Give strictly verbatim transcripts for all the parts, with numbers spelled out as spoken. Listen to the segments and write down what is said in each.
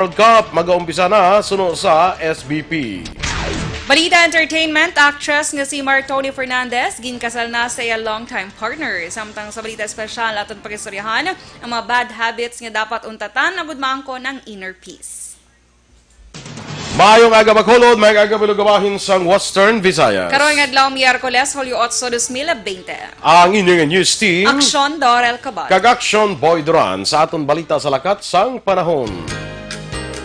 World Cup magaumpisa na suno sa S B P. Balita Entertainment, actress nga si Martoni Fernandez ginkasal na sa iya longtime partner. Samtang sa balita espesyal, aton pag-istoryahan ang mga bad habits nga dapat untatan agud maangkon ang inner peace. Maayong aga, Bacolod. Maayong aga, Bilog, kabahin sang Western Visayas. Karong adlaw, Miyerkules, Hulyo otso, dos mil bente. Ang inyo nga news team, Aksyon, Dorel Cabal. Kag Aksyon, Boy Duran, sa aton balita sa lakat sang panahon.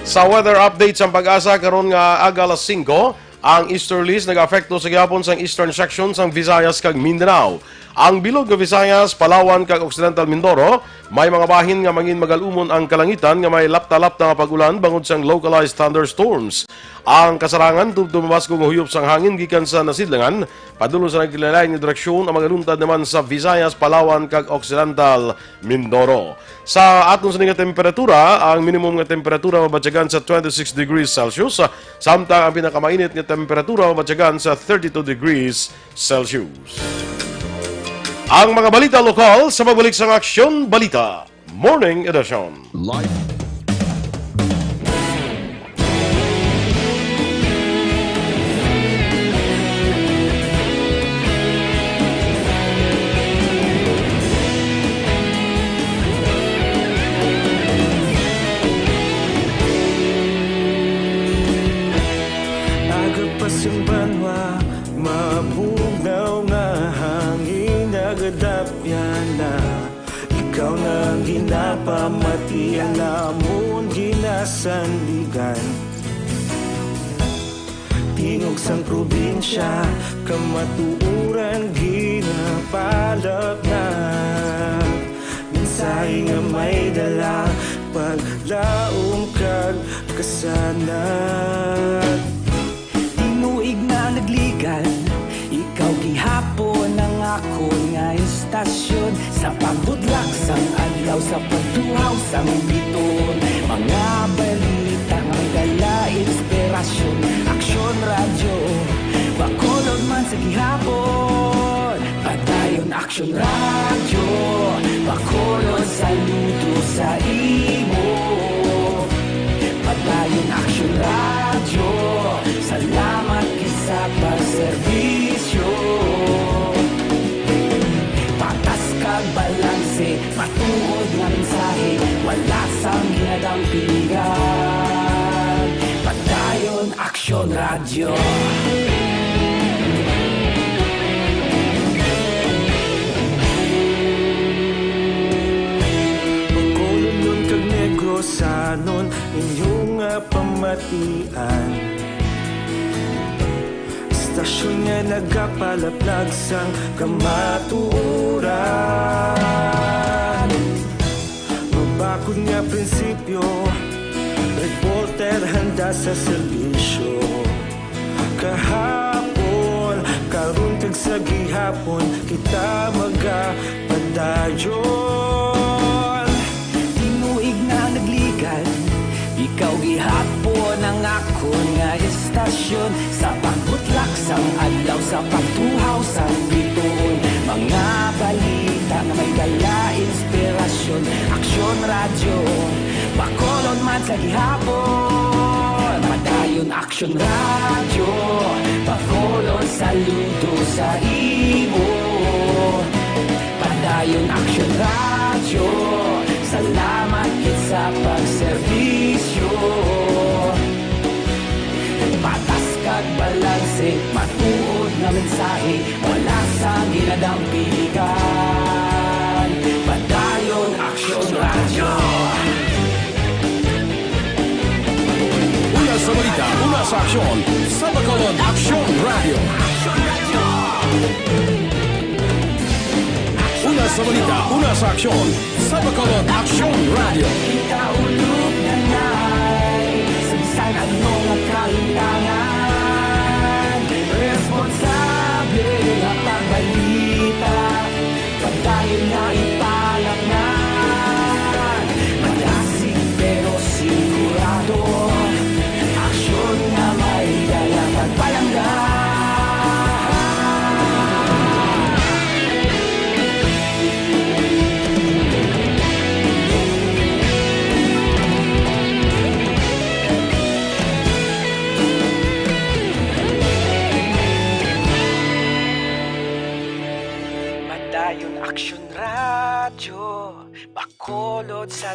Sa weather update sang PAGASA karon nga aga alas singko, ang easterlies nag-apekto sa gihapon sang eastern section sang Visayas kag Mindanao. Ang bilog nga Visayas, Palawan, kag Occidental Mindoro, may mga bahin nga mangin magal-umon ang kalangitan nga may lapta-lapta nga pag-ulan bangod sang localized thunderstorms. Ang kasarangan tubtob mabaskog nga huyop sang hangin gikan sa nasidlangan padulong sa nagkalain-lain nga direksyon ang magaluntad naman sa Visayas, Palawan, kag Occidental Mindoro. Sa aton sini nga temperatura, ang minimum nga temperatura mabatyagan sa twenty-six degrees Celsius, samtang ang pinakamainit nga temperatura mabatyagan sa thirty-two degrees Celsius. Ang mga balita lokal sa pagbalik sang Aksyon Balita Morning Edition. Live. Aga pa sing banwa, mabugnaw nga hangin nagadapyan na. Ikaw na ang ginapamatian namon ginasandigan. Tingog sang probinsya, kamatuoran ginapalapnag. Mensahe nga may dala, paglaom kag kasanag. Tinuig na nagligan, ikaw gihapon ang akon nga istasyon. Sa pagbutlak sang adlaw, sa pagtuhaw sang bituon, mga balita nga may dala inspirasyon. Aksyon Radyo, Bacolod man sa gihapon. Padayon Aksyon Radyo, Bacolod, saludo sa imo. Padayon Aksyon Radyo, salamat gid sa pagserbisyo. Patas kag balanse, matuod nga mensahe, wala sang ginadampigan. Padayon Aksyon Radyo. Bacolodnon kag Negrosanon, inyo nga pamatian. Istasyon nga nagapalaplag sang kamatuoran. Mabakod nga prinsipyo, reporter handa sa serbisyo. Kahapon, karon kag sa gihapon, kita magapadayon. Tinuig na nagligan, ikaw gihapon ang akon nga istasyon. Sa pagbutlak sang adlaw, sa pagtuhaw sang bituon, mga balita nga may dala inspirasyon. Aksyon Radyo, Bacolod man sa gihapon. Padayon Aksyon Radyo, Bacolod, saludo sa imo. Padayon Aksyon Radyo, salamat gid sa pagserbisyo. Patas kag balanse, matuod nga mensahe, wala sang ginadampigan. Padayon Aksyon Radyo. Una sa balita, una sa aksyon, sa Bacolod Aksyon Radyo. Una sa balita, una sa aksyon, sa Bacolod Aksyon Radyo. Kita ulog na nay, sa bisan ano nga kahintangan, responsable nga pagbalita. Padayon nga ipalapngan, madasig pero sigurado, aksyon nga may dala pagpalangga.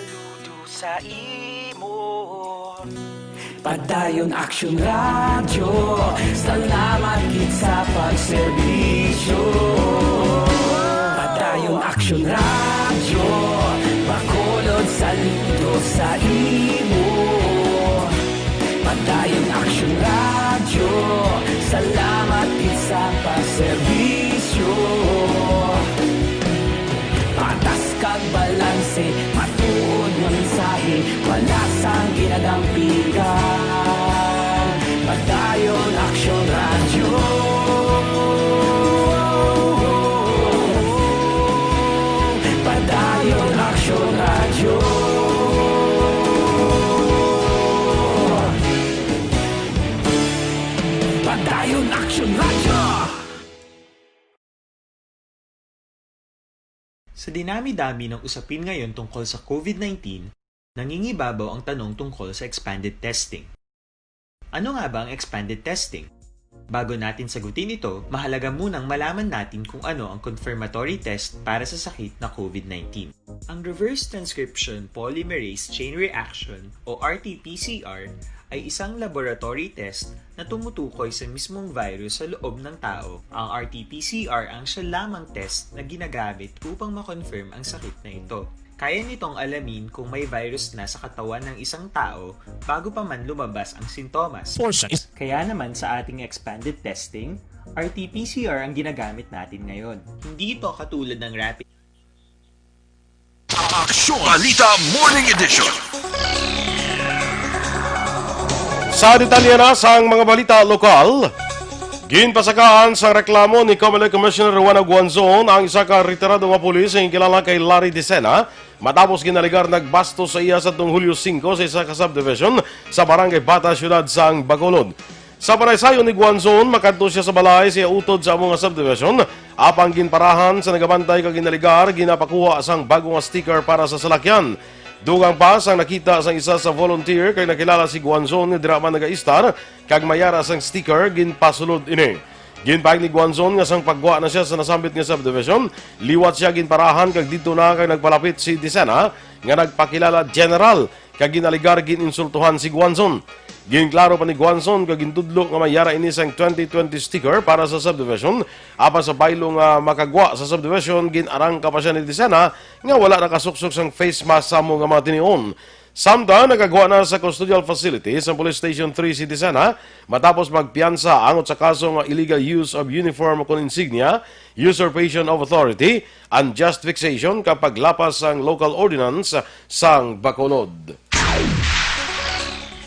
Saludo sa imo. Padayon Action Radio, salamat gid sa pagserbisyo. Padayon Action Radio, Bacolod, saludo sa imo. Padayon Action Radio, salamat gid sa pagserbisyo. Patas kag balanse, matuod nga mensahe, wala sang ginadampigan. Padayon Action Radio. Padayon Action Radio. Padayon Action Radio. Sa dinami-dami ng usapin ngayon tungkol sa covid nineteen, nangingibabaw ang tanong tungkol sa expanded testing. Ano nga ba ang expanded testing? Bago natin sagutin ito, mahalaga munang malaman natin kung ano ang confirmatory test para sa sakit na covid nineteen. Ang reverse transcription polymerase chain reaction o R T P C R ay isang laboratory test na tumutukoy sa mismong virus sa loob ng tao. Ang R T P C R ang siya lamang test na ginagamit upang ma-confirm ang sakit na ito. Kaya nitong alamin kung may virus na sa katawan ng isang tao bago pa man lumabas ang sintomas. Portion is Kaya naman sa ating expanded testing, R T P C R ang ginagamit natin ngayon. Hindi ito katulad ng rapid Aksyon Balita Morning Edition. Sa detalye na sang mga balita lokal, ginpasakaan sang reklamo ni Comelec Commissioner Rowena Guanzon ang isa ka retirado nga pulis nga kilala kay Larry Dicena matapos ginalegar nagbastos sa iya sadtong Hulyo singko sa isa ka subdivision sa Barangay Bata, siyudad sang Bacolod. Sa panaysayon ni Guanzon, makadto sia sa balay sa iya utod sa amo nga subdivision, apang ginparahan sa nagabantay kag ginalegar ginapakuha sang bago nga sticker para sa salakyan. Dugang pa sang nakita sang isa sa volunteer kay nakilala si Guanzon nga dira man nagaistar kag may ara sang sticker, ginpasulod ini. Ginpahayag ni Guanzon nga sang paggwa na sia sa nasambit nga subdivision, liwat sia ginparahan kag didto na kay nagpalapit si Dicena nga nagpakilala general kag ginalegar gin-insultuhan si Guanzon. Ginklaro pa ni Guanzon nga gintudlo nga may ara ini sang twenty twenty sticker para sa subdivision, apan sa baylo nga makagwa sa subdivision, gin-arangka pa sia ni Dicena nga wala nakasuksok sang face mask sa amo nga mga tinion. Samtang nagagwa na sa custodial facility sa Police Station three si Dicena matapos magpiyansa angot sa kaso nga illegal use of uniform kon insignia, usurpation of authority, unjust vexation kag paglapas sang local ordinance sang Bacolod.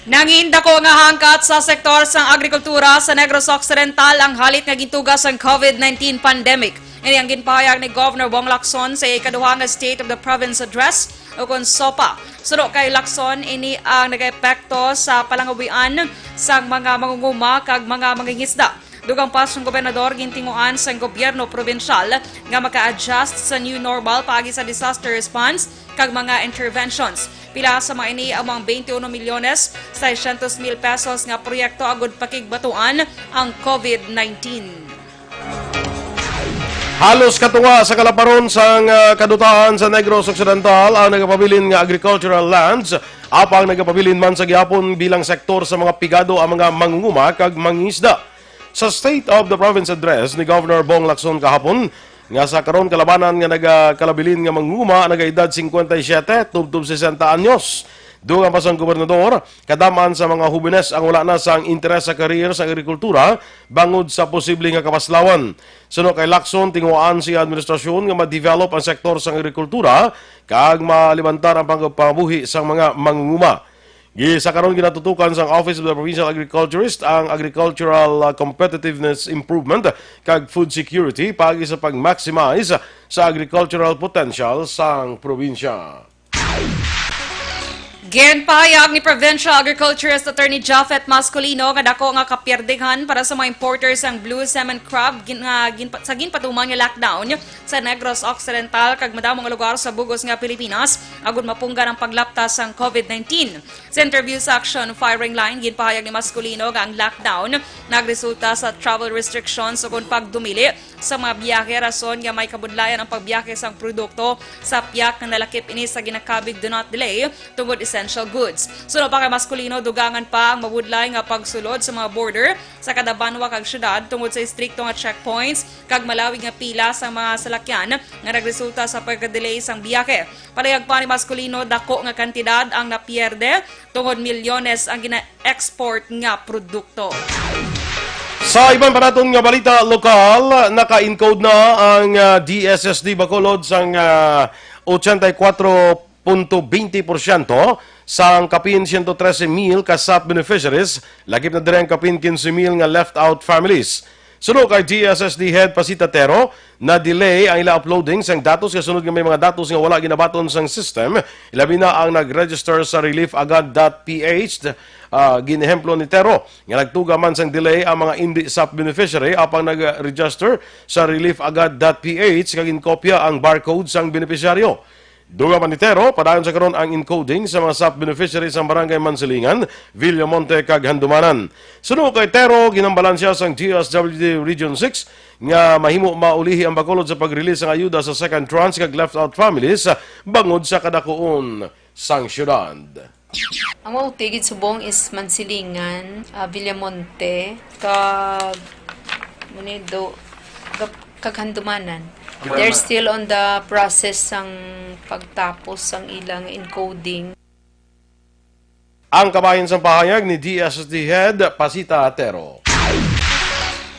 Nangin dako nga hangkat sa sektor sang agrikultura sa Negros Occidental ang halit nga gintuga sang covid nineteen pandemic. Ini ang ginpahayag ni Governor Bong Lacson sa ikaduha nga State of the Province Address, ukon SOPA. Suno kay Lacson, ini ang nagaepekto sa palangawian sang mga mangunguma kag mga mangingisda. Dugang pa sang gobernador, gintinguan sang gobyerno probinsyal nga maka-adjust sa new normal paagi sa disaster response kag mga interventions. Pila sa mga ini amo ang twenty-one milyones seiscientos mil pesos nga proyekto agud pakigbatuan ang covid nineteen. Halos katunga sa kalaparon sang, ah, kadutaan sa Negros Occidental ang nagapabilin nga agricultural lands, apang nagapabilin man sa gihapon bilang sektor sa mga pigado ang mga mangunguma kag mangingisda. Sa State of the Province Address ni Governor Bong Lacson kahapon, nga sa karon kalabanan nga nagakalabilin nga mangunguma nagaedad singkwenta y siyete tubtob sesenta anyos. Dugang pa sang gobernador, kadam-an sa mga hubenes ang wala na sang interes sa career sa agrikultura bangod sa posible nga kapaslawan. Suno kay Lacson, tinguhaan sa administrasyon nga ma-develop ang sektor sang agrikultura kag malibantar ang pagpangabuhi sang mga mangunguma. Gi-, sa karon, ginatutukan sang Office of the Provincial Agriculturist ang agricultural, uh, competitiveness improvement kag food security paagi sa pag-maximize sa agricultural potential sang probinsya. Ginpahayag ni Provincial Agriculturist Attorney Japhet Masculino nga dako nga kapiyerdihan para sa mga importers ang blue salmon crab gin-, nga ginpa-, sa ginpatuman nga lockdown sa Negros Occidental kag madamo nga lugar sa bug-os nga Pilipinas agud mapunggan ang paglapta sang COVID nineteen. Sa interview sa Action Firing Line, ginpahayag ni Masculino nga ang lockdown nagresulta sa travel restrictions ukon pagdumili sa mga biyahe, rason nga may kabudlayan ang pagbiyahe sang produkto sa piyak nga nalakip ini sa ginakabig "Do not delay" tungod essential goods. Suno pa kay Masculino, dugangan pa ang mabudlay nga pagsulod sa mga border sa kada banwa kag syudad tungod sa istrikto nga checkpoints kag malawig nga pila sa mga salakyan nga nagresulta sa pagka-delay sang biyahe. Pahayag pa ni Masculino, dako nga kantidad ang napierde tungod milyones ang gina-export nga produkto. Sa iban pa naton nga balita lokal, naka-encode na ang, ah, D S S D Bacolod sang, ah, ochenta y cuatro punto veinte por ciento sang kapin ciento trece mil ka sap beneficiaries, lakip na diri ang kapin quince mil nga left out families. Suno kay D S S D Head Pasita Tero, na-delay ang ila uploading sang datos kasunod nga may mga datos nga wala ginabaton sang system, ilabi na ang nag-register sa relief agad dot P H. Ah, ginehemplo ni Tero nga nagtuga man sang delay ang mga indi sap beneficiary apang nag-register sa relief agad dot P H kag ginkopya ang barcode sang benepisyaryo. Dugang pa ni Tero, padayon sa karon ang encoding sa mga sap beneficiaries sang Barangay Mansilingan, Villamonte, kag Handumanan. Suno kay Tero, ginhambalan sia sang D S W D Region six nga mahimo maulihi ang Bacolod sa pag-release sang ayuda sa second tranche kag left out families, ah, bangod sa kadakuon sang syudad. Ang mautigid subong is Mansilingan, ah, Villamonte, kag, muni do, gap-, kag Handumanan. They're still on the process sang pagtapos sang ilang encoding. Ang kabahin sang pahayag ni D S S D Head Pasita Tero.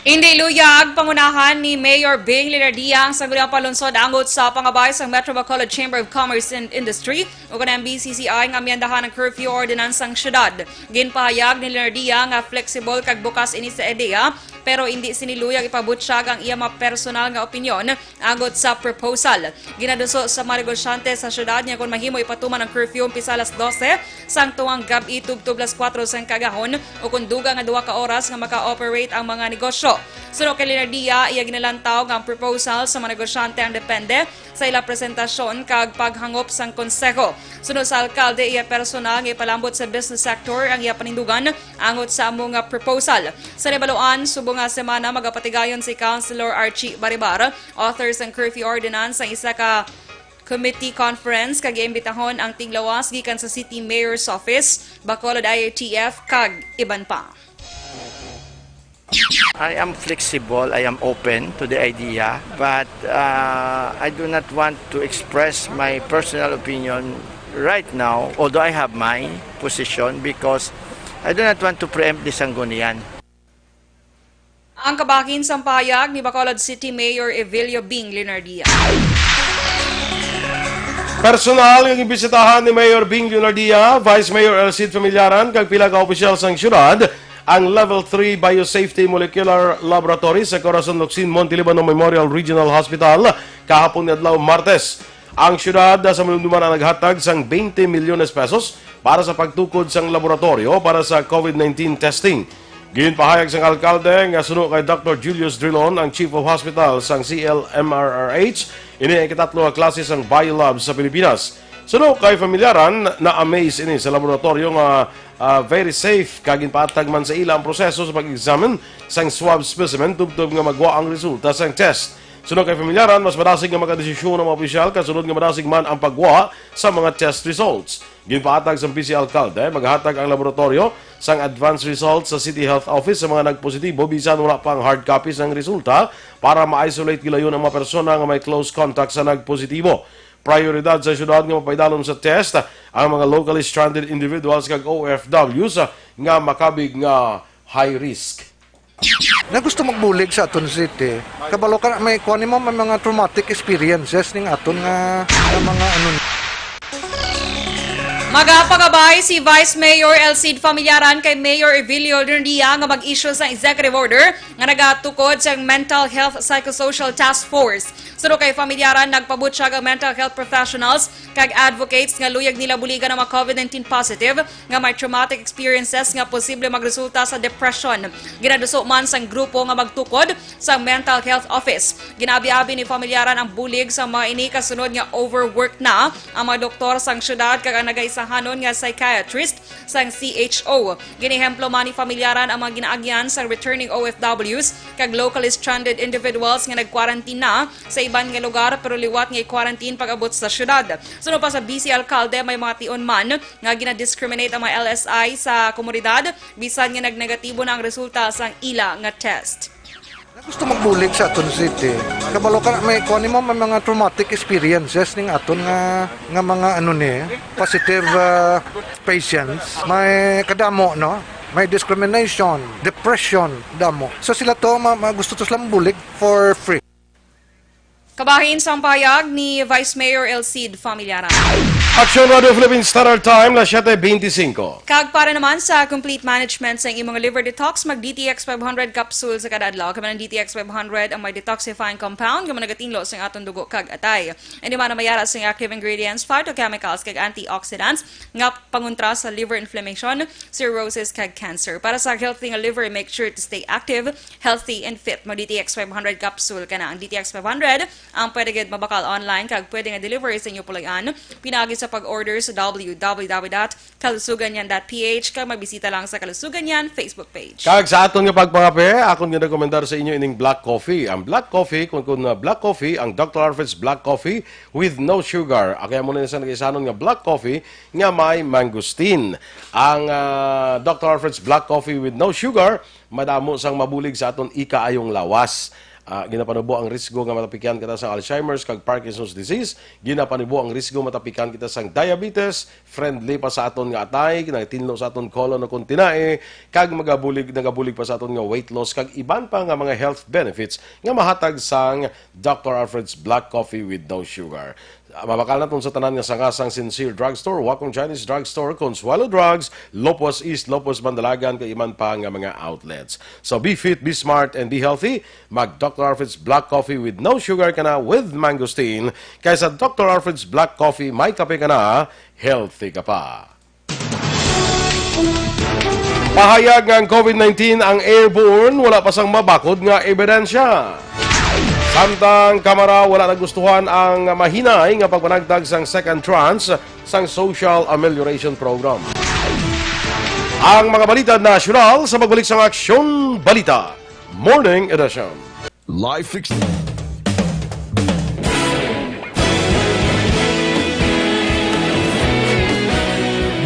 Indi luyag pangunahan ni Mayor Bing Leonardia ang Sangguniang Panlungsod angot sa pangabay sang Metro Bacolod Chamber of Commerce and Industry o kon M B C C I nga amyendahan ang curfew ordinance sang syudad. Ginpahayag ni Leonardia nga flexible kag bukas ini sa ideya, pero indi sini luyag ipabutyag ang iya mga personal nga opinyon angot sa proposal. Ginaduso sa mga negosyante sa syudad nga kon mahimo ipatuman ang curfew umpisa alas dose sang tungang gab-i tubtob alas kuwatro sang kaagahon o kon dugang nga duha ka oras nga maka-operate ang mga negosyo. Suno kay Leonardia, iya ginalantaw nga ang proposal sa mga negosyante ang depende sa ila presentasyon kag paghangop sang konseho. Suno sa alkalde, iya personal nga ipalambot sa business sector ang iya panindugan angot sa amo nga proposal. Sa nahibaluan, subong nga semana magapatigayon si Councilor Archie Baribar, author sang curfew ordinance, ang isa ka committee conference kag iimbitahon ang tinglawas gikan sa City Mayor's Office, Bacolod I A T F, kag iban pa. I am flexible, I am open to the idea, but, uh, I do not want to express my personal opinion right now, although I have my position, because I do not want to preempt the Sanggunian. Ang kabahin sang pahayag ni Bacolod City Mayor Evelio Bing Leonardia. Personal nga ginbisitahan ni Mayor Bing Leonardia, Vice Mayor Elcid Familiaran, kag pila ka opisyal sang syudad ang Level three Biosafety Molecular Laboratory sa Corazon Locsin, Monte Libano Memorial Regional Hospital kahapon nga adlaw, Martes. Ang syudad sa Malumduman ang naghatag sang twenty milyones pesos para sa pagtukod sang laboratoryo para sa COVID nineteen testing. Ginpahayag sang alkalde nga suno kay Doctor Julius Drilon, ang Chief of Hospital sang C L M R R H, ini ang ikatatlo nga klase sang biolab sa Pilipinas. Suno kay Familiaran, na-amaze ini sa laboratoryo nga, ah, very safe, kag ginpaatag man sa ila ang proseso sa pag-examine sang swab specimen tubtob nga magwa ang resulta sang test. Suno kay Familiaran, mas madasig nga makadesisyon ang mga opisyal kasunod nga madasig man ang pagwa sa mga test results. Ginpaatag sang Vice Alkalde, maghatag ang laboratoryo sang advance results sa City Health Office sa mga nagpositibo, bisan wala pa ang hard copy sang resulta, para ma-isolate gilayon ang mga persona nga may close contact sa nagpositibo. Prioridad sa syudad nga mapaidalom sa test ang mga locally stranded individuals kag O F Ws nga makabig nga high risk. Na gusto magbulig sa aton city. Kabalo ka, may kuwan nimo, may mga traumatic experiences ning aton nga, nga mga ano. Magapangabay si Vice Mayor Elcid Familiaran kay Mayor Evilio Rendia nga mag-issue sa executive order nga nagatukod sa Mental Health Psychosocial Task Force. Suno kay Familiaran, nagpabutyag ang mental health professionals kag advocates nga luyag nila buligan ang mga COVID nineteen positive nga may traumatic experiences nga posible magresulta sa depression. Ginaduso man sang grupo nga magtukod sa Mental Health Office. Ginaabi-abi ni Familiaran ang bulig sa mga ini kasunod nga overworked na ang mga doktor sang syudad kag ang nagaisahanon nga psychiatrist sang C H O. Ginehemplo man ni Familiaran ang mga ginaagyan sang returning O F Ws kag locally stranded individuals nga nag-quarantine na sa iban nga lugar pero liwat nga i-quarantine pag-abot sa syudad. Suno pa sa vice alkalde, may mga tion man nga gina-discriminate ang mga L S I sa komunidad bisan nga nagnegatibo na ang resulta sang ila nga test. Gusto magbulig sa aton city. Kabalo ka, may kuan nimo, may mga traumatic experiences ning aton nga, nga mga, ano ni, positive, ah, patients. May kadamo, no? May discrimination, depression, damo. So sila to, ma-, ma-, gusto to sila magbulig for free. Kabahin sang pahayag ni Vice Mayor Elcid Familiaran. Action Radio Philippine Standard Time, las siete veinticinco. Kag para naman sa complete management sa imong liver detox, mag D T X five hundred capsule sa kada adlaw. Kami ng D T X five hundred ang may detoxifying compound nga nagatinlo sa aton dugo kag atay. Hindi man na mayara sa active ingredients, phytochemicals, kag antioxidants nga pangontra sa liver inflammation, cirrhosis, kag cancer. Para sa healthy nga liver, make sure to stay active, healthy, and fit. Mag D T X five hundred capsule ka na. Ang D T X five hundred ang pwede gid mabakal online kag pwede nga delivery sa inyo puloy-an. Pinaagi sa pag-order sa W W W dot kalusugan yan dot P H kag magbisita lang sa Kalusugan Yan Facebook page. Kag sa aton nga pagpangape, akon nga rekomendar sa inyo ining black coffee. Ang black coffee, kung, kung, uh, black coffee, ang Doctor Alfred's Black Coffee with no sugar. Kaya mo na sa nag-isanon nga black coffee nga may mangosteen. Ang, uh, Doctor Alfred's Black Coffee with no sugar, madamo sang mabulig sa aton ikaayong lawas. Ah, ginapanubo ang risgo nga matapikan kita sang Alzheimer's kag Parkinson's disease. Ginapanubo ang risgo matapikan kita sang diabetes. Friendly pa sa aton nga atay, nagatinlo sa aton colon o kung tinai, kag magabulig, nagabulig pa sa aton nga weight loss kag iban pa nga mga health benefits nga mahatag sang Doctor Alfred's Black Coffee with no sugar. Mabakal naton sa tanan nga sanga sang Sincere Drugstore, Wakong Chinese Drugstore, Consuelo Drugs, Lopez East, Lopez Bandalagan, kag iban pa nga mga outlets. So be fit, be smart, and be healthy. Mag Doctor Alfred's Black Coffee with no sugar ka na with mangosteen. Kay sa Doctor Alfred's Black Coffee, may kape ka na, healthy ka pa. Pahayag nga ang COVID nineteen ang airborne, wala pa sang mabakod nga ebidensya. Samtang Kamara, wala nagustuhan ang mahinay nga pagpanagtag sang second tranche sang Social Amelioration Program. Ang mga balita nasyonal sa pagbalik sang Aksyon Balita Morning Edition. Life ex-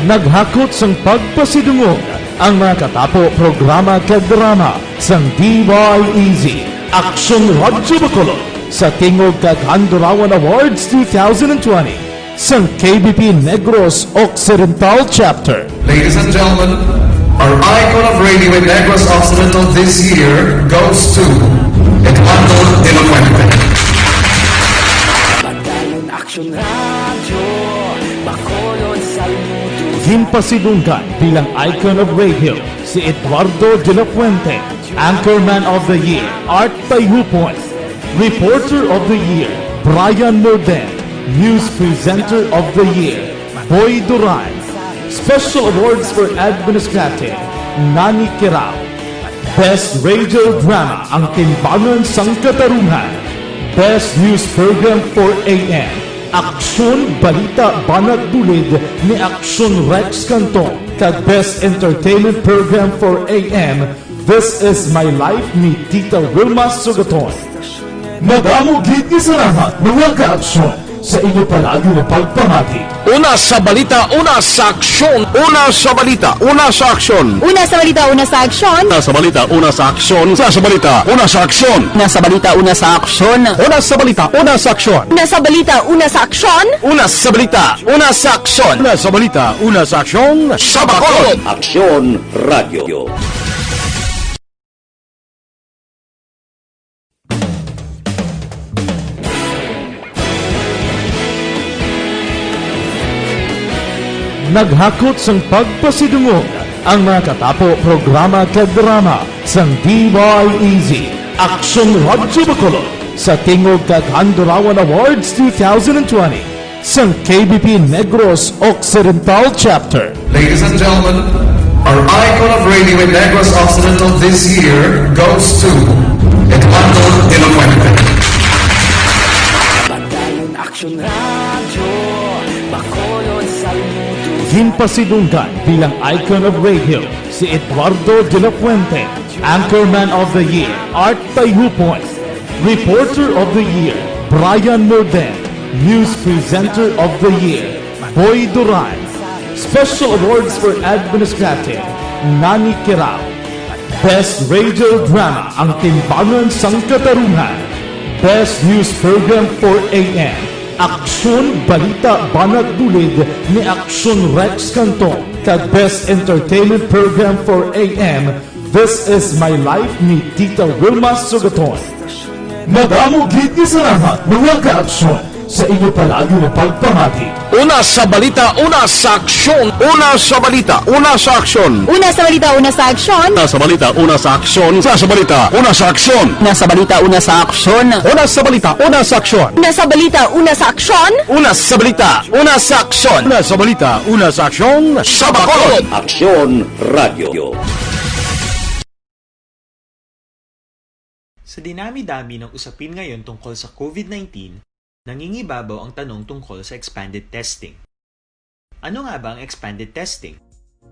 Naghakot sang pagpasidungog ang mga katapo, programa kag drama sang D Y E Z, Aksyon Radyo Bacolod, sa Tingog kag Handurawan Awards two thousand twenty. Sang K B P Negros Occidental Chapter. Ladies and gentlemen, our icon of radio in Negros Occidental this year goes to Eduardo de la Fuente. Padayon Aksyon Radyo, Bacolod, saludo. Ginpasidunggan bilang icon of radio si Eduardo de la Fuente, Anchorman of the Year, Art Tayhupon, Reporter of the Year, Brian Loden, News Presenter of the Year, Boy Duran, Special Awards for Administrative, Nani Kirao, Best Radio Drama, Ang Timbangan sang Katarungan, Best News Program for A M, Aksyon Balita Banat Bulid ni Aksyon Rex Canton, kag Best Entertainment Program for A M, This Is My Life ni Tita Wilma Sugaton. Madamo gid nga salamat, mga ka-aksyon, sa inyo palagi nga pagpamati. Una sa balita, una sa aksyon. Una sa balita, una sa aksyon. Una sa balita, una sa aksyon. Una sa balita, una sa aksyon. Una sa balita, una sa aksyon. Una sa balita, una sa aksyon. Una sa balita, una sa aksyon. Una sa balita, una sa aksyon. Una sa balita, una sa aksyon. Una sa balita, una sa aksyon. Sa Bacolod. Aksyon Radio. Naghakot sang pagpasidungog ang mga katapo, programa kag drama sang D Y E Z Aksyon Radyo Bacolod sa tingog kag Handurawan Awards two thousand twenty sang K B P Negros Occidental Chapter. Ladies and gentlemen, our icon of radio in Negros Occidental this year goes to Eduardo de la Fuente. Padayon Aksyon Radyo, Bacolod, Saludo. Ginpasidunggan bilang icon of radio si Eduardo de la Fuente, Anchorman of the Year, Art Tayhupoy, Reporter of the Year, Brian Morden, News Presenter of the Year, Boy Duran, Special Awards for Administrative, Nani Kirao, Best Radio Drama, Ang Timbangan sang Katarungan, Best News Program four A M, Aksyon Balita Banat Dulid ni Aksyon Rex Canton, kag Best Entertainment Program four A M, This Is My Life ni Tita Wilma Sugaton. Madamo gid nga salamat, mga kaaksyon, sa inyo palagi nga pagpamati. Una sa balita, una sa aksyon. Una sa balita, una sa aksyon. Una sa balita, una sa aksyon. Una sa balita, una sa aksyon. Una sa balita, una sa aksyon. Una sa balita, una sa aksyon. Una sa balita, una sa aksyon. Una sa balita, una sa aksyon. Una sa balita, una sa aksyon. Una sa balita, una sa aksyon. Sa Bacolod. Aksyon Radio. Sa dinami-dami ng usapin ngayon tungkol sa COVID nineteen, nangingibabaw ang tanong tungkol sa expanded testing. Ano nga ba ang expanded testing?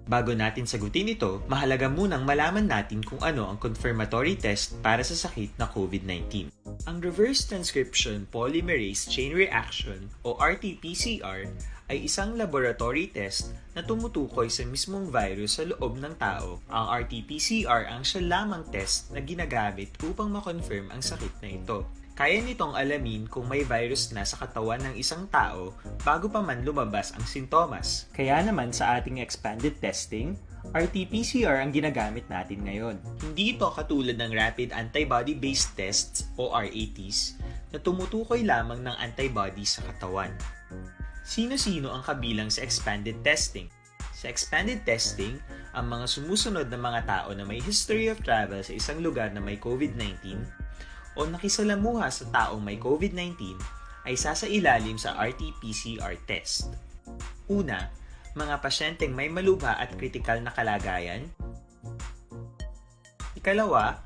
Bago natin sagutin ito, mahalaga munang malaman natin kung ano ang confirmatory test para sa sakit na COVID nineteen. Ang reverse transcription polymerase chain reaction o R T P C R ay isang laboratory test na tumutukoy sa mismong virus sa loob ng tao. Ang R T P C R ang siya lamang test na ginagamit upang ma-confirm ang sakit na ito. Kaya nitong alamin kung may virus na sa katawan ng isang tao bago pa man lumabas ang sintomas. Kaya naman sa ating expanded testing, R T P C R ang ginagamit natin ngayon. Hindi ito katulad ng rapid antibody-based tests o R A Ts na tumutukoy lamang ng antibody sa katawan. Sino-sino ang kabilang sa expanded testing? Sa expanded testing, ang mga sumusunod na mga tao na may history of travel sa isang lugar na may COVID nineteen o nakisalamuha sa taong may COVID nineteen ay sasailalim sa R T P C R test. Una, mga pasyenteng may malubha at kritikal na kalagayan. Ikalawa,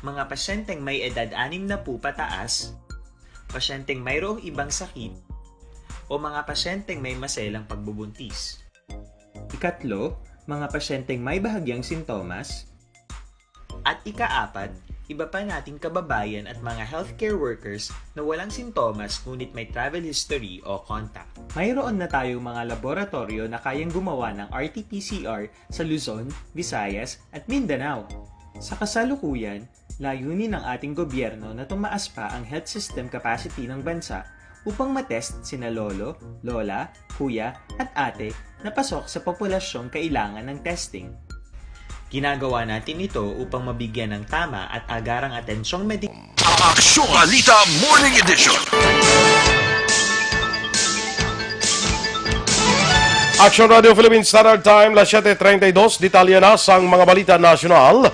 mga pasyenteng may edad anim na putaas, pasyenteng mayroong ibang sakit, o mga pasyenteng may maselang pagbubuntis. Ikatlo, mga pasyenteng may bahagyang sintomas. At ikaapat, iba pa nating kababayan at mga healthcare workers na walang sintomas ngunit may travel history o contact. Mayroon na tayong mga laboratoryo na kayang gumawa ng R T P C R sa Luzon, Visayas, at Mindanao. Sa kasalukuyan, layunin ng ating gobyerno na tumaas pa ang health system capacity ng bansa upang matest sina lolo, lola, kuya, at ate na pasok sa populasyong kailangan ng testing. Ginagawa natin ito upang mabigyan ng tama at agarang atensyong medikal. Aksyon Balita Morning Edition. Action Radio Philippine Standard Time, las siete treinta y dos. Detalye na sang mga balita nasyonal.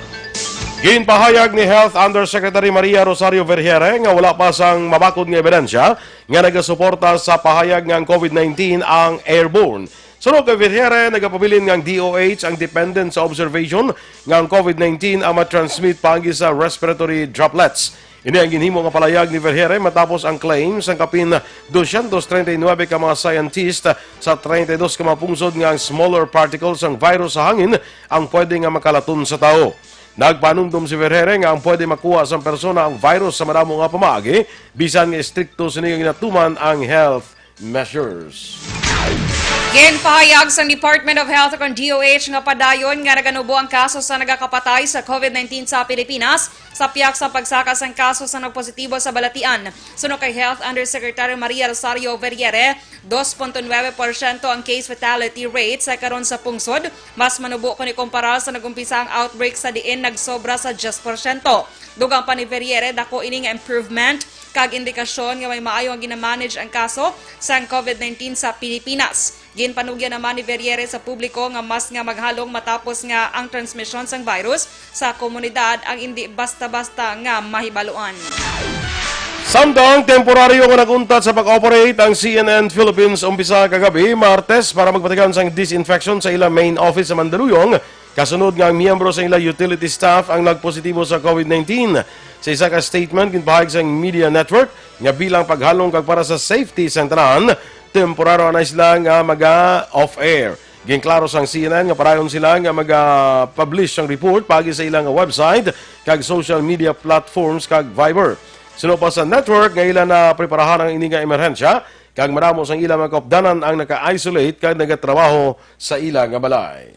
Ginpahayag ni Health Undersecretary Maria Rosario Vergeire nga wala pa sang mabakod nga ebidensya nga nagasuporta sa pahayag nga ang COVID nineteen ang airborne. Suno kay Vergeire, nagapabilin nga ang D O H ang dependent sa observation nga ang COVID nineteen ang matransmit paagi sa respiratory droplets. Ini ang ginhimo nga palayag ni Vergeire matapos ang claim sang kapin dosyentos treinta y nuebe ka mga scientist sa treinta y dos ka mga pungsod nga ang smaller particles sang virus sa hangin ang pwede nga makalaton sa tawo. Nagpanumdom si Vergeire nga ang pwede makuha sang persona ang virus sa madamo nga pamaagi bisan nga estrikto sini nga ginatuman ang health measures. Ginpahayag sang Department of Health o kon D O H nga padayon nga naganubo ang kaso sa nagakapatay sa COVID nineteen sa Pilipinas sa pihak sa pagsaka sang kaso sa nagpositibo sa balatian. Suno kay Health Undersecretary Maria Rosario Vergeire, dos punto nuebe porsyento ang case fatality rate sa karon sa pungsod. Mas manubo kon ikumpara sa nag-umpisa ang outbreak sa diin nagsobra sa diyes porsyento. Dugang pa ni Vergeire, dako ini nga improvement kag indikasyon nga may maayo nga ginamanage ang kaso sang COVID nineteen sa Pilipinas. Ginpanugyan naman ni Vergeire sa publiko nga mas nga maghalong matapos nga ang transmisyon sang virus sa komunidad ang indi basta-basta nga mahibaluan. Samtang temporaryo nga nag-untat sa pag-operate ang C N N Philippines umpisa kagabi, Martes, para magpatigayon sang disinfection sa ila main office sa Mandaluyong, kasunod nga ang miyembro sa ila utility staff ang nagpositibo sa COVID nineteen. Sa isa ka statement, ginpahayag sang media network nga bilang paghalong kag para sa safety sang tanan, temporaryo na sila nga maga-off-air. Ginklaro sang C N N nga padayon sila nga maga-publish sang report paagi sa ila nga website kag social media platforms kag Viber. Suno pa sa network nga ila na preparahan ang ini nga emerhensya, kag madamo sang ila mga kaupdanan ang naka-isolate kag nagatrabaho sa ila nga balay.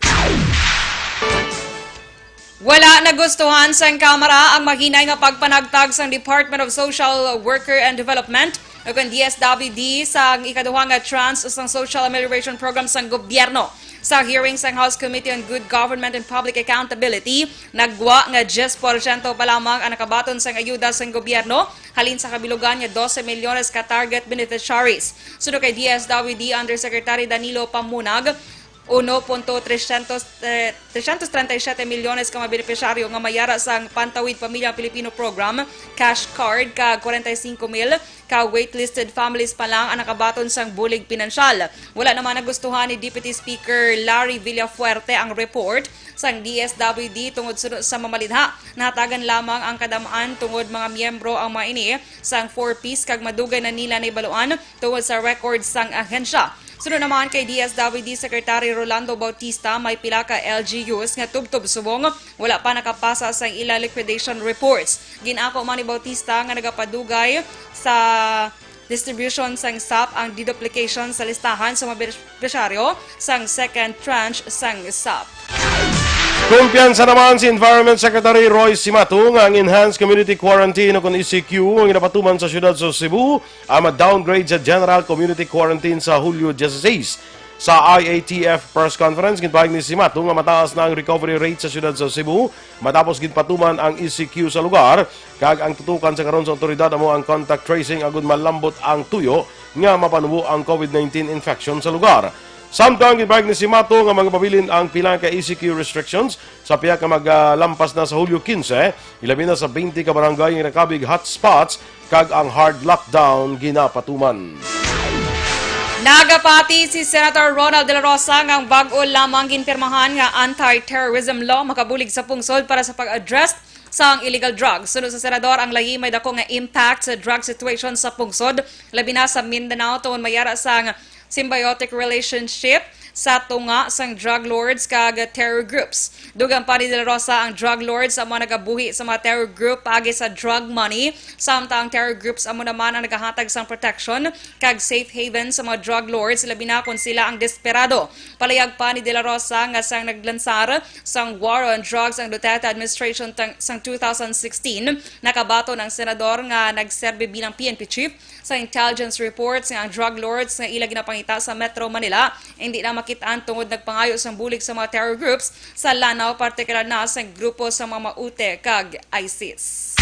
Wala nagustuhan sang Kamara ang mahinay nga pagpanagtag sang Department of Social Worker and Development o kon D S W D sang ikaduha nga tranche sang Social Amelioration Program sang gobyerno. Sa hearing sang House Committee on Good Government and Public Accountability, nagwa nga diyes porsyento pa lamang ang nakabaton sang ayuda sang gobyerno halin sa kabilugan nga dose milyones ka target beneficiaries. Suno kay D S W D Undersecretary Danilo Pamunag, uno punto trescientos, eh, trescientos treinta y siete milyones ka mga benepisyaryo nga may ara sang Pantawid Pamilya Pilipino Program, cash card, kag kwarenta y singko mil ka waitlisted families pa lang ang nakabaton sang bulig pinansyal. Wala naman nagustuhan ni Deputy Speaker Larry Villafuerte ang report sang D S W D tungod suno sa mamalidha. Nahatagan lamang ang kadam-an tungod mga miyembro ang mga ini sang four Ps kag madugay na nila nahibaluan tungod sa record sang ahensya. Suno naman kay D S W D Secretary Rolando Bautista, may pila ka L G Us nga tubtob subong wala pa nakapasa sang ila liquidation reports. Gin-ako man ni Bautista nga nagapadugay sa distribution sang sap ang deduplication sa listahan sa mga benepisyaryo sang second tranche sang sap. Kumpiyansa naman si Environment Secretary Roy Cimatu nga ang Enhanced Community Quarantine o kon E C Q ang ginapatuman sa siyudad sa Cebu ang ma-downgrade sa General Community Quarantine sa Hulyo dieciséis. Sa I A T F press conference, ginpahayag ni Cimatu nga mataas na ang recovery rate sa siyudad sa Cebu matapos ginpatuman ang E C Q sa lugar, kag ang tutukan sa karon sa awtoridad amo ang contact tracing agud malambot ang tuyo nga mapanubo ang COVID nineteen infection sa lugar. Samtang ginpahayag ni Cimatu nga magapabilin ang pila ka E C Q restrictions sa pihak nga magalampas na sa Hulyo quince, ilabi na sa twenty ka barangay nga nakabig hotspots kag ang hard lockdown ginapatuman. Nagapati si Senator Ronald De La Rosa nga ang bag-o lamang ginpirmahan nga anti-terrorism law makabulig sa pungsod para sa pag-address sang illegal drugs. Suno sa senador, ang lahi may dako nga impact sa drug situation sa pungsod, labi na sa Mindanao, tungod may ara sang symbiotic relationship sa tunga sang drug lords kag terror groups. Dugang pa ni De La Rosa, ang drug lords amo nagabuhi sa mga terror group paagi sa drug money, samtang ang terror groups amo naman ang nagahatag sang protection kag safe haven sa mga drug lords, labi na kon sila ang desperado. Palayag pa ni De La Rosa nga sang naglansar sang War on Drugs ang Duterte administration tang-, sang two thousand sixteen, nakabaton ang senador nga nagserbi bilang P N P chief sa intelligence reports nga ang drug lords nga ila ginapangita sa Metro Manila indi na makit-an tungod nagpangayo sang bulig sa mga terror groups sa Lanao, partikular na sa grupo sa mga Maute kag ISIS.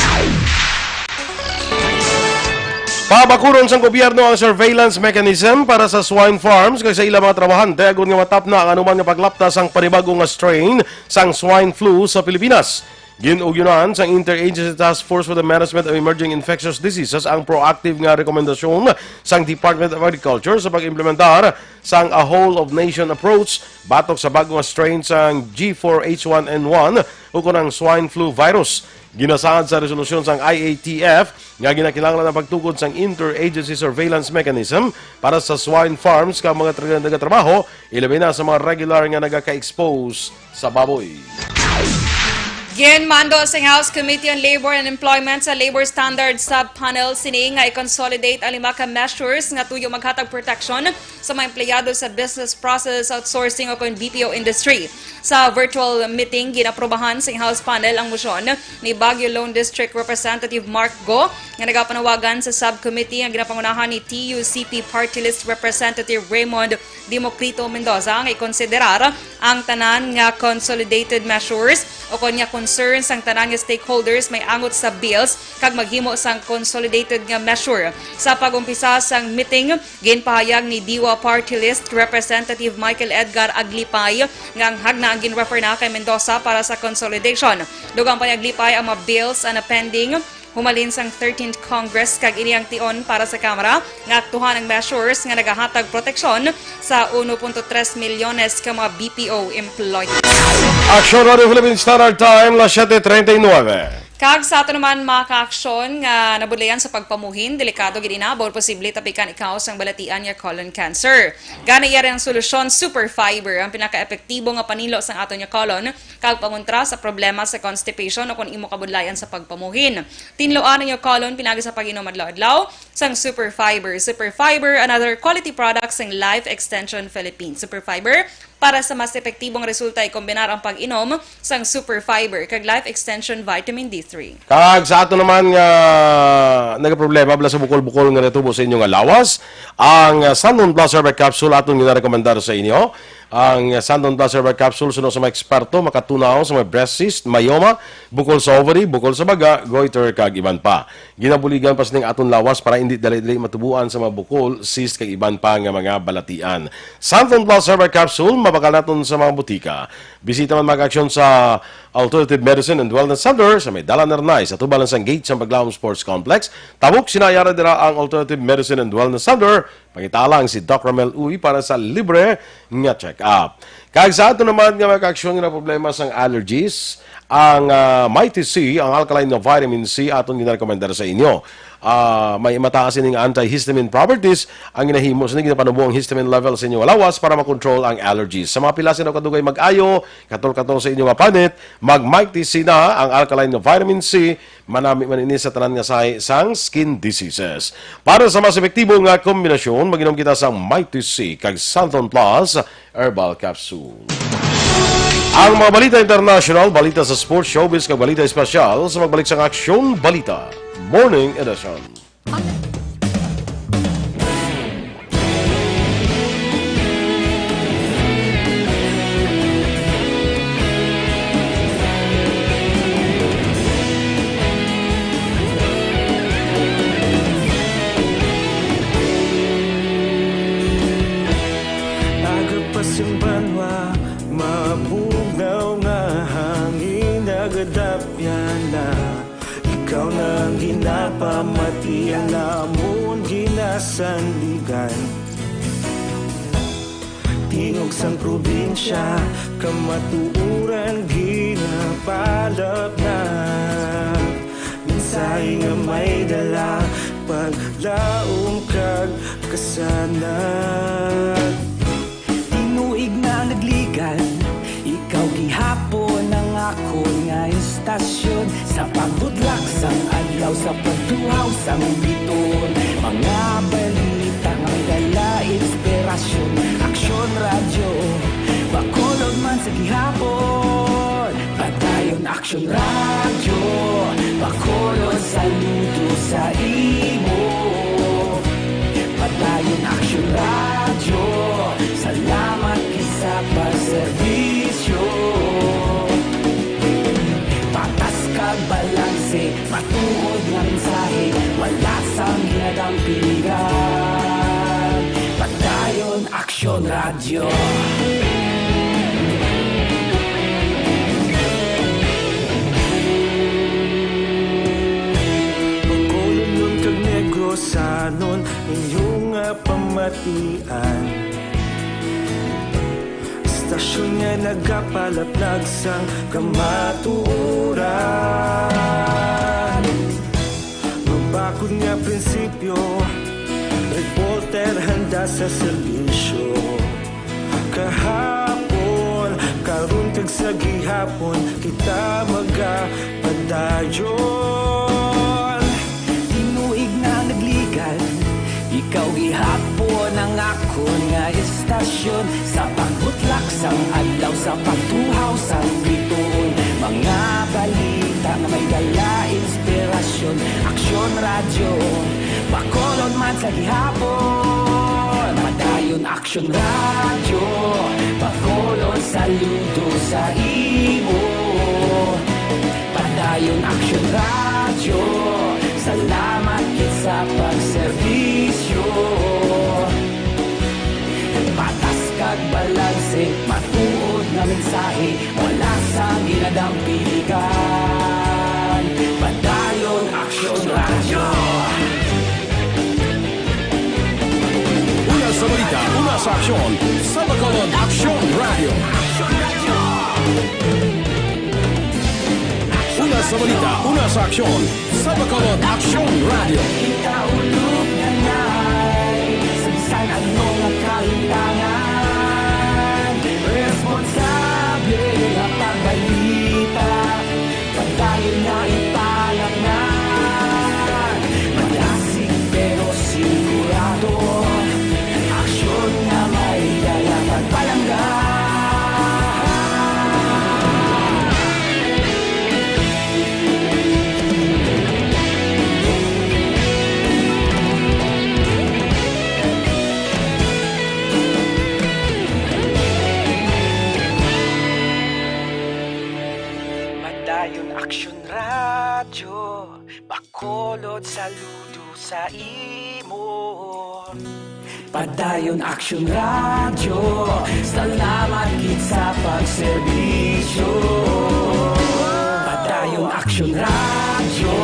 Pabakuron sang gobyerno ang surveillance mechanism para sa swine farms kag sa ilang mga trabahante agud nga matapna ang anuman nga paglapta sang panibag-o nga strain sang swine flu sa Pilipinas. Gin-ugyonan sang Interagency Task Force for the Management of Emerging Infectious Diseases ang proactive nga rekomendasyon sang Department of Agriculture sa pag-implementar sang a whole-of-nation approach batok sa bag-o nga strain sang G four H one N one ukon ang swine flu virus. Ginasaad sa resolusyon sang I A T F nga ginakinahanglan ang pagtukod sang interagency surveillance mechanism para sa swine farms kag mga tra-, nagatrabaho, ilabi na sa mga regular nga nagaka-expose sa baboy. Ginmando sang House Committee on Labor and Employment sa Labor Standards Sub-Panel sini nga i-consolidate ang lima ka measures nga tuyo maghatag proteksyon sa mga empleyado sa business process outsourcing o kon B P O industry. Sa virtual meeting, ginaprobahan sang House panel ang motion ni Baguio Lone District Representative Mark Go nga nagapanawagan sa subcommittee nga ginapangunahan ni T U C P Party List Representative Raymond Democrito Mendoza nga ikonsiderar ang tanan nga consolidated measures Ukon nga concern sang tanan nga stakeholders may angot sa bills kag maghimo sang consolidated nga measure. Sa pag-umpisa sang meeting, ginpahayag ni D W A Party List Representative Michael Edgar Aglipay nga ang hagna ang gin-refer na kay Mendoza para sa consolidation. Dugang pa ni Aglipay, ang mga bills na pending humalin sang thirteenth Congress kag ini ang tion para sa Kamara nga aktuhan ang measures nga nagahatag proteksyon sa uno punto tres milyones ka mga B P O employees. Aksyon Radio Philippine Standard Time, las siete treinta y nueve. Kag sa ato naman, mga kaaksyon nga nabudlayan sa pagpamuhin, delikado gid ina, bawal posible tapikan ikaw sang balatian nga colon cancer. Gani, yari ang solusyon, Super Fiber, ang pinaka-epektibo nga panilo sang aton nga colon kag pangontra sa problema sa constipation o kon imo kabudlayan sa pagpamuhin. Tinluan ang imo colon pinaagi sa pag-inom adlaw-adlaw sang Super Fiber. Super Fiber, another quality product sang Life Extension Philippines. Super Fiber, para sa mas epektibong resulta, ikombinar ang pag-inom sang Super Fiber kag Life Extension Vitamin D three. Kag sa ato naman nga nagaproblema bala sa bukol-bukol nga natubo sa inyo nga lawas, ang, ah, Santon Plus Herbal Capsule aton ginarekomendar sa inyo. Ang Santon Plus Herbal Capsule, suno sa mga eksperto, makatunaw sa mga breast cyst, myoma, bukol sa ovary, bukol sa baga, goiter, kag iban pa. Ginabuligan pa sining aton lawas para indi dali-dali matubuan sa mga bukol, cyst, kag iban pa nga mga balatian. Santon Plus Herbal Capsule, mabakal naton sa mga butika. Bisita man, mga kaaksyon, sa Alternative Medicine and Wellness Center sa may Dalan Arnay, sa tubal sang gate sa Baglaom Sports Complex. Tabok sina yara dira ang Alternative Medicine and Wellness Center. Pangita lang si Doc Ramel Uy para sa libre nga check-up. Kag sa ato naman nga mga kaaksyon nga problema sang allergies, ang, ah, Mighty C, ang alkaline na vitamin C, aton ginarekomendar sa inyo. Ah, may mataas ining antihistamine properties, ang ginahimo sini ginapanubo ang histamine level sa inyo lawas para makontrol ang allergies. Sa mga pila sino kadugay mag-ayo, katol-katol sa inyo nga panit, mag Mighty C na, ang alkaline na vitamin C, manami man ini sa tanan nga sahi sang skin diseases. Para sa mas epektibo nga kombinasyon, mag-inom kita sang Mighty C kag Santon Plus Herbal Capsule. Ang mga balita international, balita sa sports, showbiz, kag balita espesyal sa magbalik sang Aksyon Balita Morning Edition. Aga pa sing banwa, mabugnaw nga hangin, nagadapyan na. Ikaw na ang ginapamati, ang amon ginasandigan. Tingog sang probinsya, kamatuoran ginapalapnag. Mensahe nga may dala, paglaom kag kasanag. Tinuig na nagligan, ikaw gihapon ang akon nga istasyon. Sa pagbutlak sang adlaw, sa pagtuhaw sang bituon, mga balita nga may dala inspirasyon. Aksyon Radyo, Bacolod man sa gihapon. Padayon Aksyon Radyo, Bacolod, saludo sa imo. Padayon Aksyon Radyo, salamat gid sa pagserbisyo. Patas kag balanse, matuod nga mensahe, wala sang ginadampigan. Padayon Aksyon Radyo. Bacolodnon kag Negrosanon, inyo nga pamatian. Istasyon nga nagapalaplag sang kamatuoran. Mabakod nga prinsipyo, reporter handa sa serbisyo. Kahapon, karon kag sa gihapon, kita magapadayon. Tinuig na nagligan, ikaw gihapon ang akon nga istasyon. Sa pagbutlak sang adlaw, sa pagtuhaw sang bituon, mga balita nga may dala inspirasyon. Aksyon Radyo, Bacolod man sa gihapon. Padayon Aksyon Radyo, Bacolod, saludo sa imo. Ayon Aksyon Radyo, salamat gid sa pagserbisyo. Patas kag balanse, matuod nga mensahe, wala sang ginadampigan. Padayon Aksyon Radyo. Una sa balita, una sa aksyon, sa Bacolod Aksyon Radyo. Una sa balita, una sa aksyon, sa Bacolod Aksyon Radyo. Kita ulog na nai, sa bisan ano nga kahintangan, responsable nga pagbalita, padayon nga ipalaknag. Malasig pero sigurado, aksyon nga may dala pagpalangga. Padayon Aksyon Radyo, Bacolod, saludo sa imo. Padayon Aksyon Radyo, salamat gid sa pagserbisyo. Padayon Aksyon Radyo,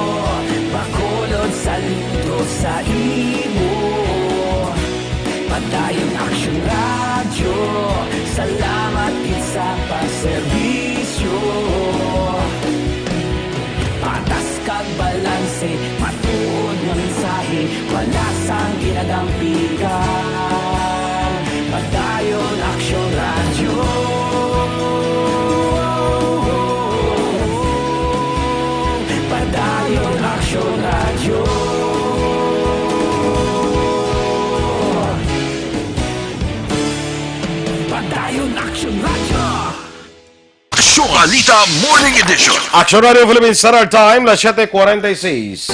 Bacolod, saludo sa imo. Padayon Aksyon Radyo, salamat gid sa pagserbisyo. Patas kag balanse, matuod nga mensahe, wala sang ginadampigan. Padayon Aksyon Radyo. Padayon Aksyon Radyo. Padayon Aksyon Radyo. Aksyon Balita Morning Edition. Aksyon Radio Philippines Standard Time, las siete cuarenta y seis.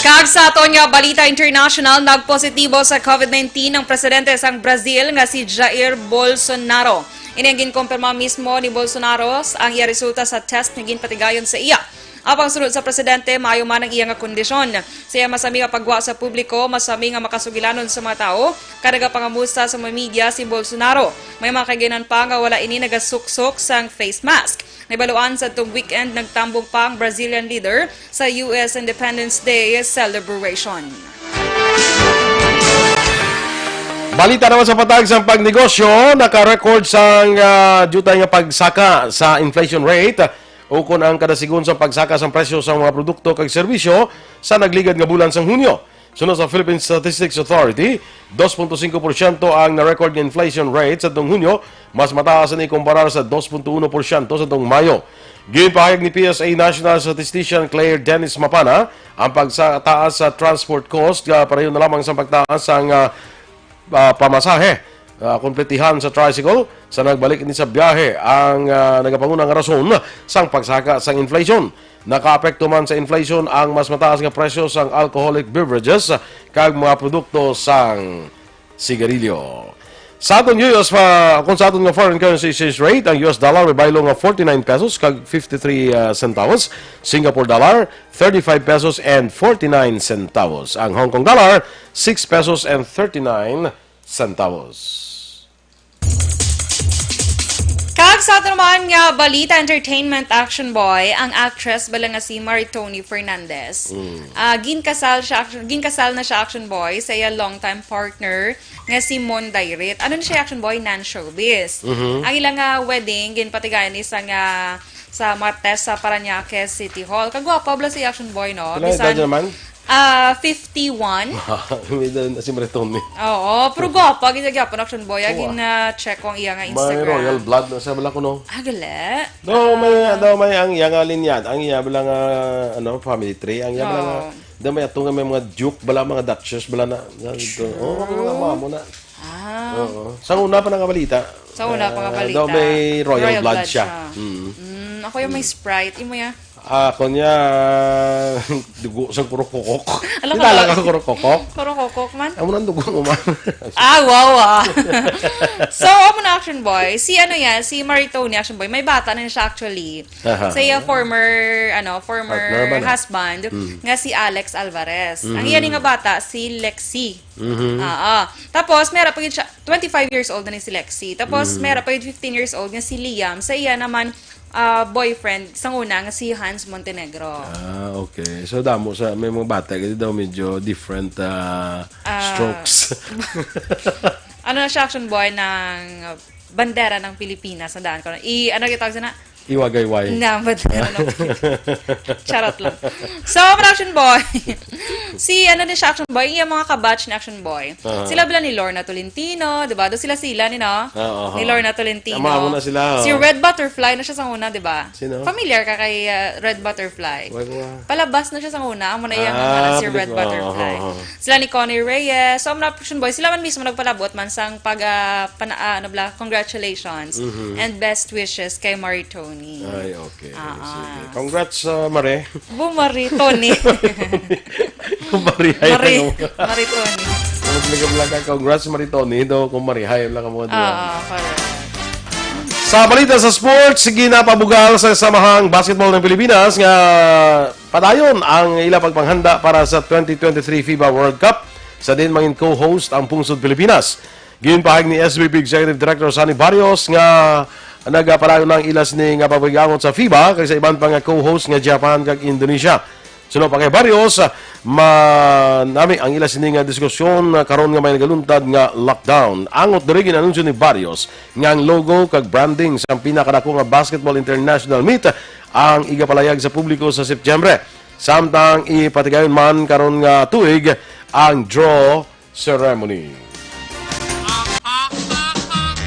Kag sa aton nga balita international, nagpositibo sa covid nineteen ang presidente sang Brazil nga si Jair Bolsonaro. Ini ang ginkumpirma mismo ni Bolsonaro s-, ang iya resulta sa test nga ginpatigayon sa iya. Apang sunod sa presidente, maayo man ang iya nga kondisyon. Sa iya masami nga paggwa sa publiko, masami nga makasugilanon sa mga tawo, kag nagapangamusta sa mga media si Bolsonaro. May mga kaiginan pa nga wala ini nagasuksok sang face mask. Nabaluan sa tong weekend, nagtambong pa ang Brazilian leader sa U S Independence Day celebration. Balita naman sa patag sang pagnegosyo, naka-record sang, ah, diutay nga pagsaka sa inflation rate, ukon ang kada segun sang pagsaka sang presyo sang mga produkto kag serbisyo sa nagligad nga bulan sang Hunyo. Suno sa Philippine Statistics Authority, dos punto singko porsyento ang na-record nga inflation rate sa tuong Hunyo, mas mataas ini kumparar sa dos punto uno porsyento sa tuong Mayo. Ginpahayag ni P S A National Statistician Claire Dennis Mapana ang pagtaas sa transport cost nga pareho na lamang sa pagtaas sang, ah, ah, pamasahe, ah, kon plitihan sa tricycle. Sa nagbalik ini sa biyahe ang, ah, nagapanguna nga rason sang pagsaka sang inflation. Nakaapekto man sa inflation ang mas mataas nga presyo sang alcoholic beverages kag mga produkto sang sigarilyo. Sa aton U S pa, kung sa aton nga foreign currency exchange rate, ang U S dollar may baylo nga forty-nine pesos kag fifty-three, ah, centavos, Singapore dollar thirty-five pesos and forty-nine centavos, ang Hong Kong dollar six pesos and thirty-nine centavos. Kag sa ato naman nga balita, entertainment, Action Boy, ang actress bala nga si Marie Tony Fernandez. Mm. Ah, ginkasal siya, action, ginkasal na siya, Action Boy, sa iya long-time partner nga si Mon Dairit. Ano na siya, Action Boy? Non-showbiz. Mhm. Ang ilang, ah, wedding, ginpatigayan ni sa nga sa Martes sa Parañaque City Hall. Kagwapa bala si Action Boy, no? Pila edad Bisan, naman? Ah, fifty-one. May edad na si Marie Tony. Oo, pero gwapa, gid gyapon, Action Boy. Oo, ah. Gin-check ko ang iya nga May Instagram. Royal blood na siya, bala ko, no? Ah, gali? Daw may, Ah. daw may ang iya nga linya, ang iya bala nga, ano, family tree, ang iya bala nga, Oo. daw may ato nga may mga duke, bala mga duchess, bala na, na dito. Oo, mga True. mamo na. Ah. Oo. Sa una pa na nga balita, Sa una pa nga ah, balita, daw may royal royal blood blood siya. siya. Mm. Mm, Ako yung may Sprite, imo ya. Ako niya, dugo sa kurukukok. Ala ka, talaga ba? Kurukukok. Kurukukok man? Amo nang dugo mo man. Ah, wow, ah. So, amo na, Action Boy. Si ano yan, si Marie Tony, Action Boy. May bata na siya actually. Aha. Sa iya former, ano, former Partner ba na? Husband, Mm. nga si Alex Alvarez. Ang iya ni nga bata, si Lexi. Mhm. Oo. Tapos, mera pa gid siya, twenty-five years old na ni si Lexi. Tapos, Mm. mera pa gid fifteen years old nga si Liam. Sa iya naman, ah, boyfriend, sang una nga si Hans Montenegro. Ah, okay. So, damo sa, may mga bata, kasi daw medyo different, ah, Ah. strokes. Ano na siya, Action Boy, ng bandera ng Pilipinas, na daan ko na. I, ano yung tawag sana? Iwagayway. Na, bandera ng Pilipinas. Charot lang. So, Action Boy, si, ano din siya, Action Boy, yung mga kabatch ni Action Boy. Aha. Sila bila ni Lorna Tolentino, di ba? Doon sila sila ni, no? Ah, aha. Ni Lorna Tolentino. Tama mo na sila, Si oh. Red Butterfly na siya sa una, di ba? Sino? Familiar ka kay, uh, Red Butterfly? Wag mo, ah. Palabas na siya sa una, amo na iyang Ah, ngalan si Red pelikula. Butterfly. Oo, oo, oo. Sila ni Connie Reyes, so, mga Action Boy, sila man mismo nagpalabot man sang pag, ah, pana-, ah, ano bala, congratulations Mhm. and best wishes kay Marie Tony. Ay, okay. Ah, Sige. ah. Congrats, uh, Mare. Bu Marie Tony. Kung marihay Marie, lang mo. Marie Tony. Kung nagabla ka, congrats, Marie Tony. Do, kung marihay lang mo, di ba? Oo, correct. Sa balita sa sports, ginapabugal sa Samahang Basketball ng Pilipinas nga padayon ang ila pagpanghanda para sa twenty twenty-three FIBA World Cup sa diin mangin co-host ang Pungsod Pilipinas. Ginpahayag ni S B P Executive Director Sonny Barrios nga nagapadayon na ang ila sini nga pagpahigangot sa FIBA kag sa iban pa nga co-host nga Japan kag Indonesia. Suno pa kay Barrios, ah, ma-, nami ang ila sini nga diskusyon, ah, karon nga may nagaluntad nga lockdown. Angot diri, gin-anunsyo ni Barrios nga ang logo kag branding sang pinakadako nga basketball international meet ang igapalayag sa publiko sa Setyembre. Samtang ipatigayon man karon nga tuig ang draw ceremony.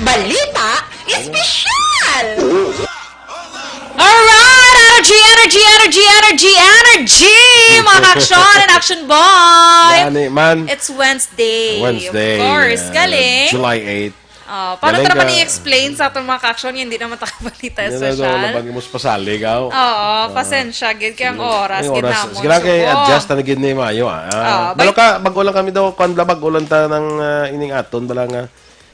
Balita Espesyal! Alright! Energy, energy, energy, energy, energy! Mga ka-action and Action Boy! Gani man. It's Wednesday. Wednesday, Of course, uh, galing. July eight. Oh, paano Galing ta naman ka. i-explain sa atong mga ka-action nga hindi naman ta ka balita Hindi na espesyal? daw, laban mo sa pasalig, aw. Oo, Ah. pasensya, gid, kay ang Sige. oras, Ang gid oras. namon, Sige lang, kay support. adjust na gid ni Mayo, ah. Ah, Ah, balo bay- ka, bago lang kami daw, kwan bala, bago lang ta ng, ah, ining aton, bala nga.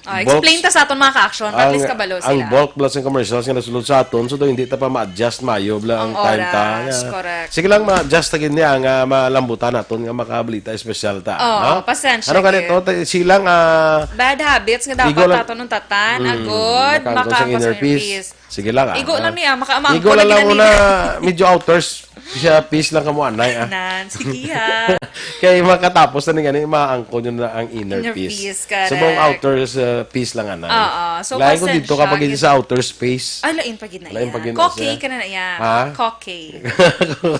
Ah, Bulk, explain ta sa aton mga ka-action, para at ang, least kabalo ang sila. bulk bala sa commercials nga nasulod sa aton, so daw hindi ta pa ma-adjust Mayo, bala ang Ang time ta, oras, nga. correct. Sige lang, ma-adjust ta gid niya, nga malambutan naton, nga makabalita espesyal ta, Oo, no? pasensya Ano gani gid. to? Ta-, silang, ah, Bad habits nga dapat Igo lang. naton untatan, Mm, agod, makaangkon sa makaangkon sa inner inner peace. peace. Sige lang, ah. Igo lang Ah. niya, makaamangkon Igo lang lagi lang na muna, nila. medyo outers. Siya, peace lang kamo, anay, ah. Nan, sige, ha. Kay makatapos na ni gani, maangkon yun na ang inner Inner peace. peace, Sa buong correct. outers, ah, peace lang, anay. Oo, so Lain ko dito pasensya, kapag hindi gid. sa outer space. Ah, lain pa gid na Lain iya. pa gid na Koke siya. ka na na iya. Ha? Koke.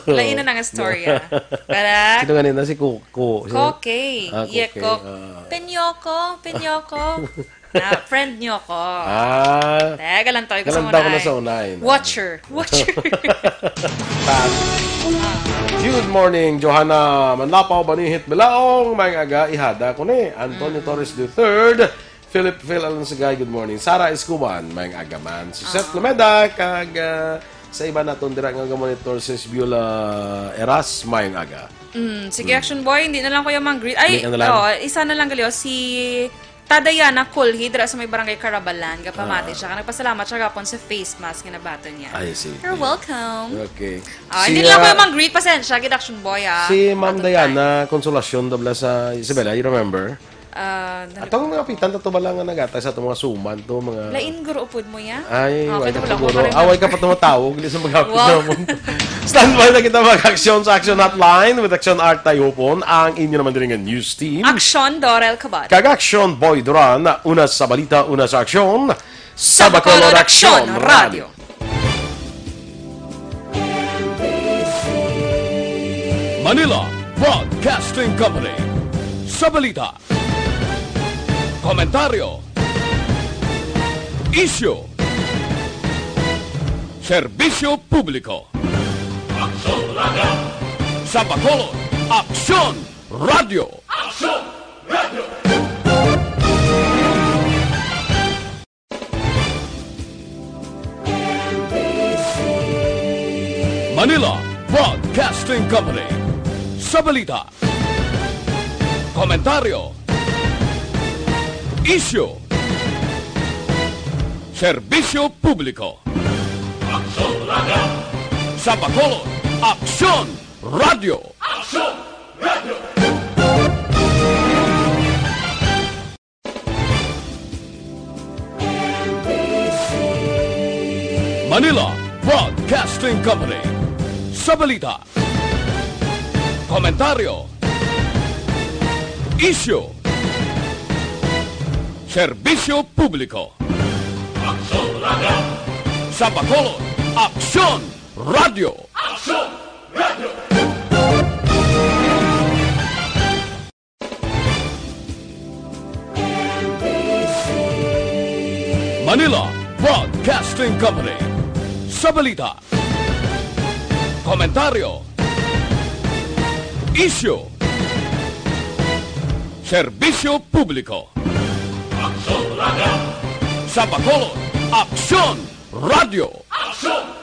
Lain na na nga storya. Correct? Sino ganina? Si Kuko. Sino? Koke. Ah, Iya, Koke. Kok. Ah. Penyoko, penyoko. Ah, friend niyo ko. Ah. Teka lang, tayo ko sa Kalamdaw ko na unahin. sa unahin. Watcher. Watcher. Good morning, Johanna Manlapaw, Banihit Bilaong, may aga, ihada ko ni Antonio Mm. Torres the third, Philip Phil Alonsagay, good morning. Sara Escoban, may aga man. Si Seth Ah. Lumeda, kag, ah, sa iba naton dira nga monitor, si Biola Eras, may aga. Mm, sige, Mm. Action Boy, hindi na lang ko yung mang greet. Ay, Hindi ka na lang. oh, isa na lang gali, oh, si Tadayana Kulhi, dira sa may barangay Carabalan, gapamati Ah. siya. Nagpasalamat siya gapon sa face mask nga nabaton niya. I see. You're welcome. Okay. Ah, Si, hindi lang ko ah, yung mang greet, pasensya, gid Action Boy, ah. Si Ma'am Atong Diana time. Consolacion, dobla sa Isabela, you remember? Ah, nali- Atong mga pitan, tato ba lang nga nagatag sa atong mga suman to, mga Lain guro upod mo ya? Ay, Ah, wala kaya ka wala pa ko guro. marimba. Ah, wala ka pa tumatawag, hindi sa maghapit Wow. na mo. Standby na kita mag-aksyon sa Action Hotline with Action Art Tayupon, ang inyo naman diri nga news team. Action Dorel Cabot. Kag Action Boy Duran, una sa balita, una sa aksyon. Sa Sa Bacolod Bacolod Action Action Radio. Radio. Manila Broadcasting Company. Sa balita, komentaryo, isyu, serbisyo publiko. Aksyon Radio. Sa Bacolod, Aksyon Radio. Aksyon Radio. Manila Broadcasting Company. Sa balita, komentaryo, isyu, serbisyo publiko. Aksyon Radio. Sa Bacolod, Aksyon Radio. Aksyon Radio. Manila Broadcasting Company. Sa balita, komentaryo, isyu, serbisyo publiko. Aksyon Radio. Sa Bacolod, Aksyon Radio. Aksyon Radio. Manila Broadcasting Company. Sa balita, komentaryo, isyu, serbisyo publiko. Aksyon Radio. Sa Bacolod, Aksyon Radio. Aksyon